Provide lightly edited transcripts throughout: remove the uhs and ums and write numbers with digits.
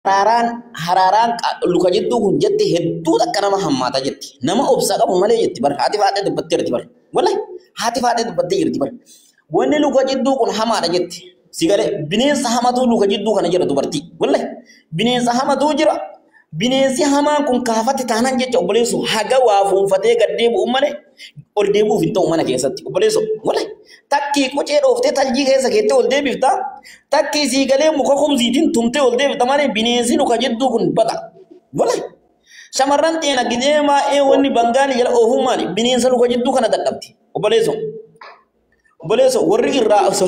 Haraaraan haraaraan luka jidduu kun jette hedduu takka nama hammaata jetti. Nama obsa qabu malee jetti bar haati faadhee dubbattee jirti bar. Wallahi haati faadhee dubbattee jirti bar. Wanni luka jidduu kun hamaadha jetti. Si galee bineensa hamatuu luka jidduu kana jira dubartii. Wallahi bineensa hamatuu jira. Bineensi hamaan kun kaafatti taanaan jecha obboleessu haga waa fuunfatee gad deebi'u malee ol deebi'uuf hin ta'u mana keessatti obboleessu. Wallahi takkii qocee dhooftee taljii keessa keettee ol deebifta. Takkii sii galee muka kumsiitiin tumtee ol deebifta malee bineensi luka jidduu kun bada. Wallahi shamarran teena gidee maa'ee wanni bangaali jala oofuu maali bineensa luka jidduu kana dadhabdi obboleessu. Obboleessu warri irraa osoo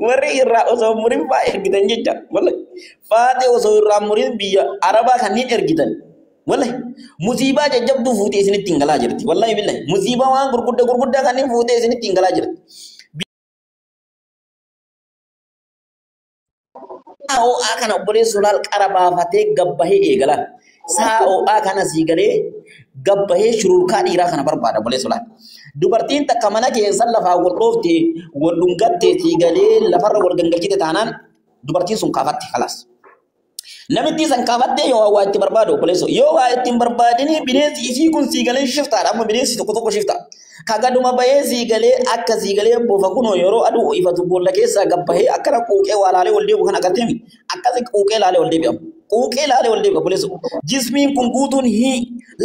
warri irraa osoo murin faa ergitan jecha wallahi faatee osoo irraa murin biyya arabaa kanneen ergitan wallahi musiibaa jajjabduu fuutee isinitti hin galaa jirti wallahi billahi musiibaa waan gurguddaa gurguddaa kanneen fuutee isinitti hin galaa jirti. Ho'aa kana obboleessu laal qara baafatee gabbahee eegala. Saa ho'aa kana sii galee gabbahee shururkaa dhiiraa kana barbaada obboleessu laal. Dubartiin takka mana keessa lafaa wal dhoofte wal dhungatte sii galee lafarra wal gangalchite taanaan dubartiin sun kaafatte kalaas. Namitti san kaafattee yoo waa itti barbaadu obboleessu yoo waa itti hin barbaadini bineensi isii kun sii galee shiftaadha amma bineensi tokko tokko shifta. Kagaduma bahee sii galee akka sii galee bofa kunoo yeroo aduu ifatu boolla keessaa gabbahee akkana quuqee waa laalee ol deebi'u kan agarteemi akkasi quuqee laalee ol deebi'amu. Quuqee laalee ol deebi'a obboleessu. Jismiin kun guutuun hii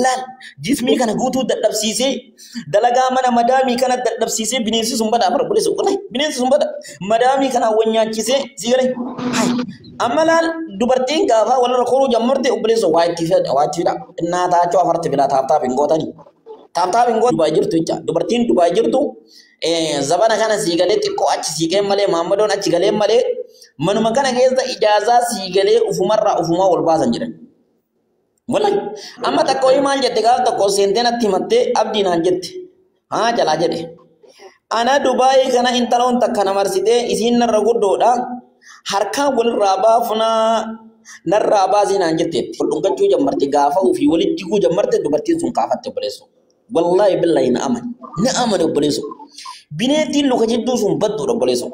laal jismii kana guutuu dadhabsiisee dalagaa mana madaamii kana dadhabsiisee bineensi sun bada bara obboleessu. Wallahi bineensi sun bada madaamii kana wal nyaachisee sii galee. Hai amma laal dubartiin gaafa walirra koruu jammarte obboleessu waa itti fedha waa itti fida. Innaataachoo afarti bilaa taaptaap hin gootanii. Taaptaap hin gootan Dubaay jirtu jecha dubartiin Dubaay jirtu zabana kana sii galee xiqqoo achi sii ga'e malee maammadoon achi galee malee manuma kana keessa ijaazaa sii galee ufumarraa ufumaa wal baasan jedhan. Wallahi amma takka wayii maal jette gaaf tokko seentee natti himattee abdii naan jette. Haa jalaa jedhe. Ana Dubaay kana intaloon takka na marsitee isiin narra guddoodha. Harkaan walirraa baafunaa narraa baasii naan jetteetti. Wal dhungachuu jammarte gaafa ofii walitti jiguu jammarte dubartiin sun kaafatte obboleessu. Wallahi billahi na amani. Na amani obboleessu. Bineettiin luka jidduu sun badduudha obboleessu.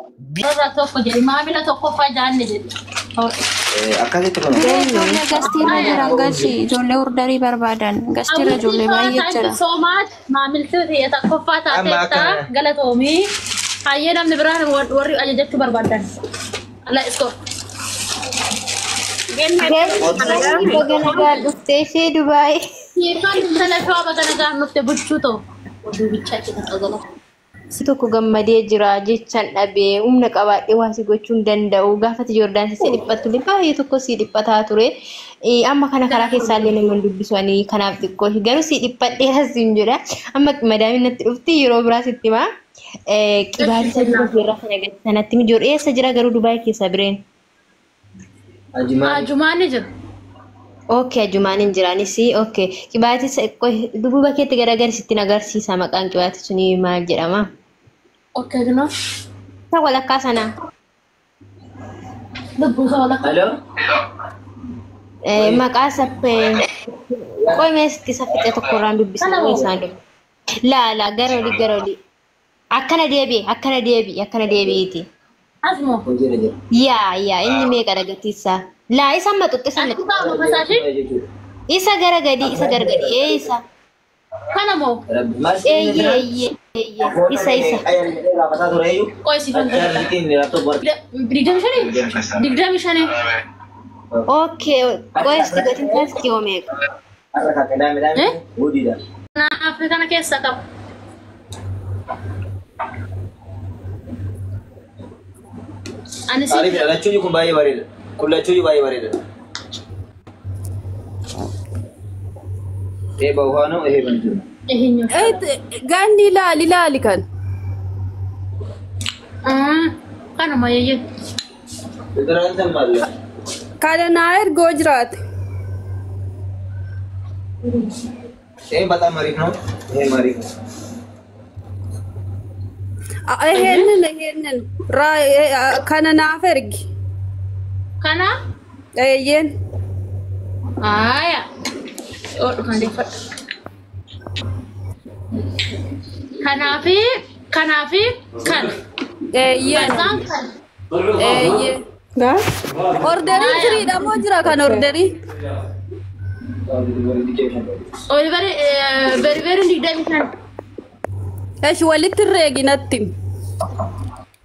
Warra tokko jedhi maamila tokkoffaa jaalle jedhi. Akkasitti kun Biree ijoollee gastiirra jiran galchi ijoollee ordarii barbaadan gastiirra ijoollee baay'ee Thank you jira. so much. Maamiltoota tokkoffaa Amma taateetta akka galatoomii. Hayyee namni biraan warri ajajachuu barbaadan. Let's go. Galii baga nagaan dhuftee ishee Dubaay. Siifan intala shawaa baga nagaan dhufte buchuu ta'u. Oduu bichaa jedhan dhagala. Si tokko gammadee jira jechaan dhabee humna qabaadhee waa si gochuu hin danda'u. Gaafati Joordaan si dhiphattu illee baay'ee tokko si dhiphataa ture. Amma kana karaa keessaa illee nama hin dubbisu ani kanaaf xiqqoo garuu si dhiphadheera siin jedha. Amma madaamiin natti dhufti yeroo biraa sitti himaa. Qibaatii isa dura irraa sana gadi sanatti mijoor eessa jira garuu Dubaay keessa bireen. Ajumaan Ajumaan ni jira. Okay, ajumaan hin jiraanis. Okay, qibaatii duuba keetti garagari sittin agarsiisa maqaan qibaatii suni maal jedhama? Okay, kunoo. Isa walakkaa sana. Lubbuu isaa walakkaa. Hello? Maqaa sappee qoy meesitti isa fixe tokko irraan dubbisa Kana moo? isaan dubbi. Laa laa gara olii gara olii. Akkana deebi'e akkana deebi'e akkana deebi'eeti. Asmoo. Hojiirra jira. Yaa yaa inni meeqa dhagatiisa? Laa isa amma xuxxe isa amma Ati qaama fasaashii? Jechuudha. isa gara gadii isa gara gadii ee isa. Kana moo? Rabbi maal Eeyyee eeyyee eeyyee isa isa. Gaafataa ture iyyuu. Qoy siifan godhadha. Laptop warra. 25? 25. Okay, qoy isti gatiin taasisti hoo meeqa? Har'a kan qadaame Eh? hojiidha. Kanaaf kana keessa qaba. Ani si Ariif lachuun kun baay'ee bareeda. Kun lachuun baay'ee bareeda. Ee bawwaanoo ee bantuu. ይሄኛው Ganni ilaali ilaali kan. Kanuma yeyyee. Bidiraan tan maal? Kana naa ergoo jiraate. ይሄ በጣም አሪፍ ነው። ይሄ አሪፍ ነው። ይሄንን ይሄንን kana naaf ergi. Kana Eeyyeen. aya odhu kan deeffadhu. Kanaafi kanaafi kana. Eeyyeen. Isaan kana. Eeyyeen. Gaa? Orderiin firiidha moo jira kan orderii? Berbeeriin 25. Esh walitti reegi natti.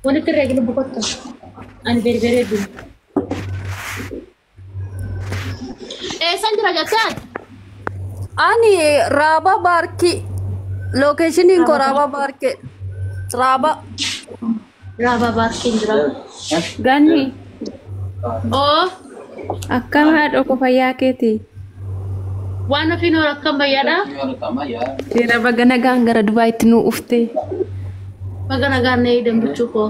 Walitti reegi lubbu kottu. Ani berberee dum. Eessan jira jettaan? Ani Raaba Baarkii. Lokeeshiniin koo Raaba Baarkee. Raaba. Raaba Baarkiin jira. Ganni Oo akkam haadha koo fayyaa keeti? Waan ofiin hor akkam fayyaadha? Seera baga nagaan gara Dubaayitti nu ufte. Baga nagaan na eedan bichuu koo.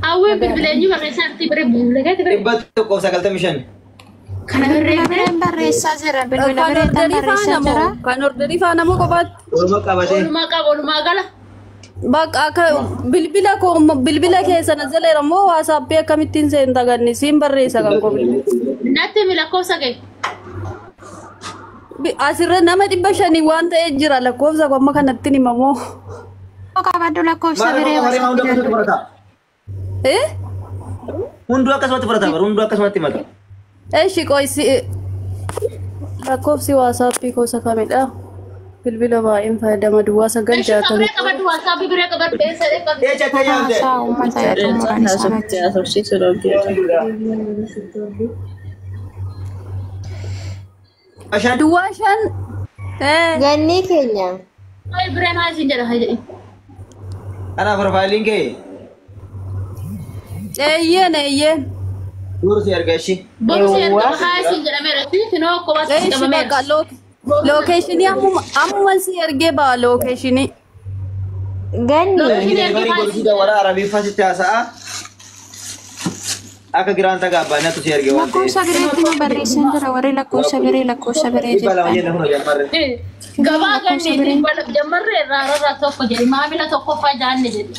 Hawwii bilbileenyi barreessaa irratti bire bilbilee keetti bire. 195. Kana Bilbila herreegne. bireen barreessaa jira. Bilbila Kan bireen tan orderii barreessaa faana moo? jira. Kan orderii faana moo kophaatti? Walumaa qabatee. Olumaa qaba olumaa gala. Bakka akka bilbila koo bilbila keessa na jaleera moo waasaappii akkamittiin seenta ganni siin barreessa kan koo. Natti mi lakkoofsa kee. Asirra nama 500 waan ta'ee jira lakkoofsa koo amma kanatti himamoo. Qabadhu lakkoofsa Maal biree akkuma hunduu akkasumatti fudhata. Eh? Hunduu akkasumatti fudhata bara hunduu akkasumatti himata. Eshi qoysi lakkoofsi waasaappii koo isa kamidha? Bilbila baay'een fayyadama duwwaa 9 Eshi 60. biree qabadhu waasaappii biree qabadhu eessa qabdu. Ee chattee yaamte. Haasaa uummata yaa xumuran isaanitti. Ashaan. Duwwaa 5. Eh. Ganni keenya. Ay bireen haa isin jedha haa jedhi. Ana profaayiliin kee Eeyyeen eeyyeen. duru si erga ishii. Boru si ergama haa isin jedhameera. Sinoo kophaatti Eshi qabameera. bakka lookeeshinii ammuma si ergee ba'a lookeeshinii. Ganni. Lookeeshinii ergee Delivery haa isin godhuufi warra Arabiffaa sitti haasa'a. Akka giraan tagaabbaa natu si erge waan ta'eef. Lakkoofsa bireetti ma barreessan jira warri lakkoofsa biree lakkoofsa biree 200 jettan. jenna kun jammarre. Gabaa Lakkoofsa ganni biree. jammarree irraa irraa tokko jedhi maamila tokkoffaa jaanne jedhi.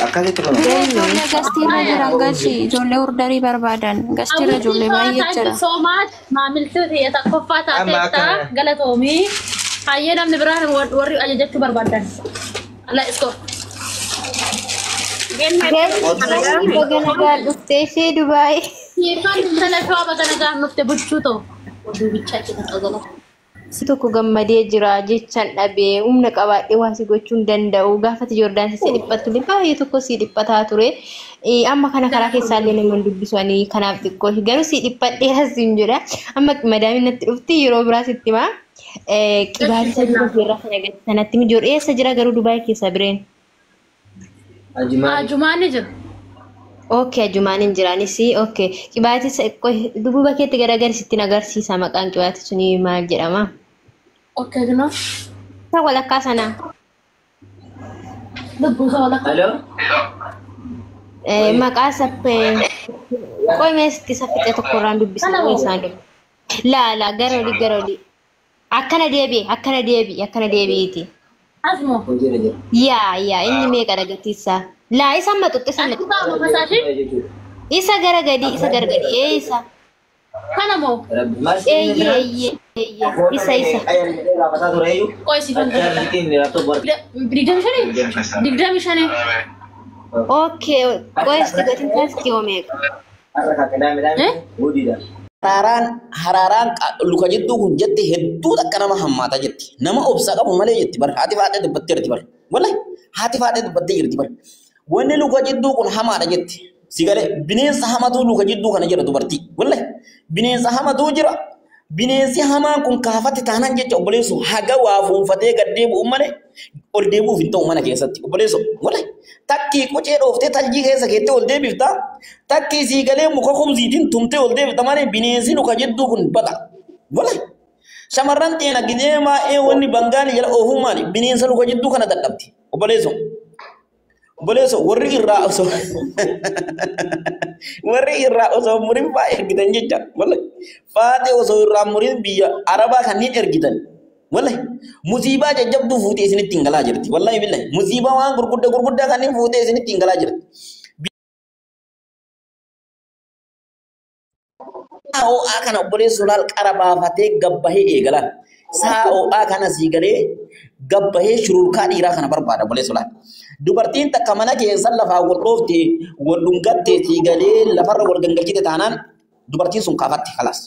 Akkasitti kun. Biree ijoollee gastiirra jiran galchi ijoollee ordarii barbaadan gastiirra ijoollee baay'ee jira. So much maamiltoota tokkoffaa Amma taateetta akka- galatoomii. Hayyee namni biraan warri ajajachuu barbaadan. Let's go. Ganni baga nagaan dhuftee ishee Dubaay. Siifan intala shawaa baga nagaan dhufte buchuu ta'u. Oduu bichaa jedhan dhagala. Si tokko gammadee jira jechaan dhabee humna qabaadhee waa si gochuu hin danda'u. Gaafati Joordaan si dhiphattu illee baay'ee tokko si dhiphataa ture. Amma kana karaa keessaallee nama hin dubbisu ani kanaaf xiqqoo garuu si dhiphadheera siin jedha. Amma madaamiin natti dhufti yeroo biraa sitti himaa. Qibaatii isa dura irraa sana gadi sanatti mijoor eessa jira garuu Dubaay keessa bireen. Ajimaan. Ajumaan ni jira. Okay, ajumaan hin jiraanis okay. Qibaatii isa duuba keetti garagari sittiin agarsiisa maqaan qibaatii sunii maal jedhama? Okay, kunoo. Isa walakkaa sanaa. Lubbuu isaa walakkaa. Hello. Maqaa sappee qoy meesitti isa fixe tokkorraan dubbisa Kana moo? isaan dubbi. Laa laa gara olii gara olii. Akkana deebi'i akkana deebi'i akkana deebi'iiti. Asmoo. Hojiirra jira. Yaa yaa inni meeqa dhagatiisa? Laa isa amma xuxxe isa amma Ati xuxxe. qaama masaashii? Isa gara gadii isa gara gadii ee isa. Kana moo? Rabbi maal Eeyyee eeyyee eeyyee isa isa. Gaafataa ture iyyuu. Qoy siifan godhadha. Laptop 25? 25. Okay qoy isti gatiin taaskii hoo meeqa? Har'a kan qadaame Eh? hojiidha. Haraaraan haraaraan luka jidduu kun jette hedduu takka nama hammaata jetti. Nama obsa qabu malee jetti bar haati faadhee dubbattee jirti bar. Wallahi haati faadhee dubbattee jirti bar. Wanni luka jidduu kun hamaadha jetti. Sigalee bineensa hamatuu luka jidduu kana jira dubartii. Wallahi bineensa hamatuu jira. Bineensi hamaan kun kaafatti taanaan jecha obboleessu haga waa fuunfatee gad deebi'u malee ol deebi'uuf hin ta'u mana keessatti obboleessu. Wallahi takkii qocee dhooftee taljii keessa keettee ol deebifta. Takkii sii galee muka kumsiitiin tumtee ol deebifta malee bineensi luka jidduu kun bada. Wallahi shamarran teena gidee maa'ee wanni bangaali jala oofuu maali bineensa luka jidduu kana dadhabdi obboleessu. Obboleessu warri irraa osoo warri irraa osoo murin faa ergitan jecha wallahi faatee osoo irraa murin biyya arabaa kanneen ergitan wallahi musiibaa jajjabduu fuutee isinitti hin galaa jirti wallahi billahi musiibaa waan gurguddaa gurguddaa kanneen fuutee isinitti hin galaa jirti. Ho'aa kana obboleessu laal qara baafatee gabbahee eegalaan. Saa ho'aa kana sii galee gabbahee shururkaa dhiiraa kana barbaada obboleessu laal. Dubartiin takka mana keessa lafaa wal dhoofte wal dhungatte sii galee lafarra wal gangalchite taanaan dubartiin sun kaafatte kalaas.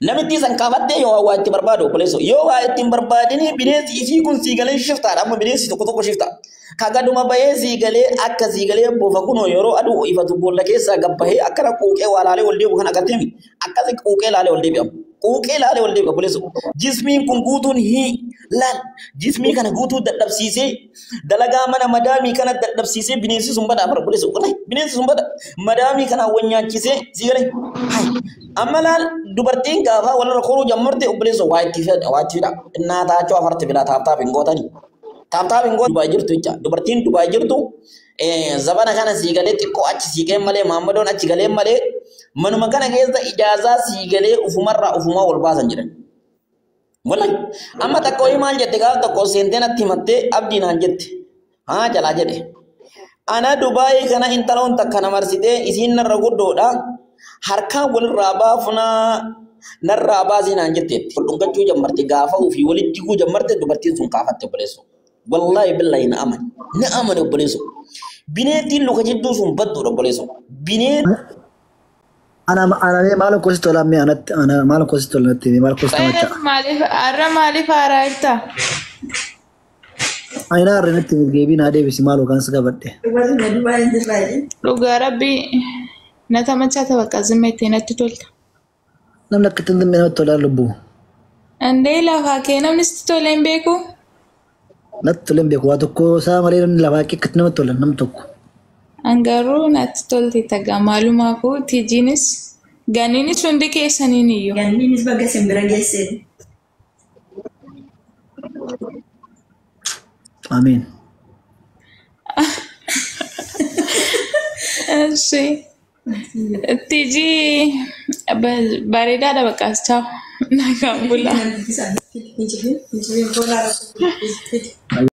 Namitti san kaafattee yoo waa itti barbaadu obboleesso yoo waa itti hin barbaadini bineensi isii kun sii galee shiftaadha amma bineensi tokko tokko shifta. Kagaduma bahee sii galee akka sii galee bofa kunoo yeroo aduu ifatu boolla keessaa gabbahee akkana quuqee waa laalee ol deebi'u kan agarteemi akkasi quuqee laalee ol deebi'amu. Quuqee laalee ol deebi'a obboleesso. Jismiin kun guutuun hii laal jismii kana guutuu dadhabsiisee dalagaa mana madaamii kana dadhabsiisee bineensi sun bada bara obboleesso. Wallahi bineensi sun bada madaamii kana wal nyaachisee sii galee. Hai amma laal dubartiin gaafa walirra koruu jammarte obboleesso waa itti fedha waa itti fedha. Innaa taachoo afarti bilaa taaptaap hin gootanii. Taaptaap hin gootan Dubaay jirtu jecha dubartiin Dubaay jirtu zabana kana sii galee xiqqoo achi sii galee malee maammadoon achi galee malee manuma kana keessa ijaazaa sii galee ufumarraa ufumaa wal baasan jedhan. Wallahi amma takka wayii maal jette gaafa tokko seentee natti himattee abdii naan jette haa jalaa jedhe. Ana Dubaay kana intaloon takka na marsitee isiin narra guddoodha harkaan walirraa baafunaa narraa baasii naan jetteetti. Wal dhungachuu jammarte gaafa ofii walitti jiguu jammarte dubartiin sun kaafatte obboleesso. Wallahi billahi na amani na amani obboleesso. Bineettiin luka jidduu sun badduudha obboleesso. Bineen Ana ana maal kosi tola mi anatti ana maal kosi tola natti maal kosi tamacha. Maaliif har'a maaliif haaraa jirta? Ani na har'a natti mirgeebii naa deebisi maal hookaan si qabadhe. Dhugaa rabbii na tamachaa bakka zimmeettee natti tolta. Namni akka ittiin dhimmee namatti tolaa lubbuu. Andee lafaa kee namni sitti tolee hin beeku? Natti tolee hin beeku waa tokko isaa malee namni lafaa kee akkatti namatti tola namni tokko. Angaruu natti tolte tagaa maalumaafuu tijiinis ganiinis hundi keessaniin iyyuu. Ganniinis baga simbira geesseen. Amiin. Eshi. Tijii bareedaadha bakka as chaawu. Nagaan bulaa.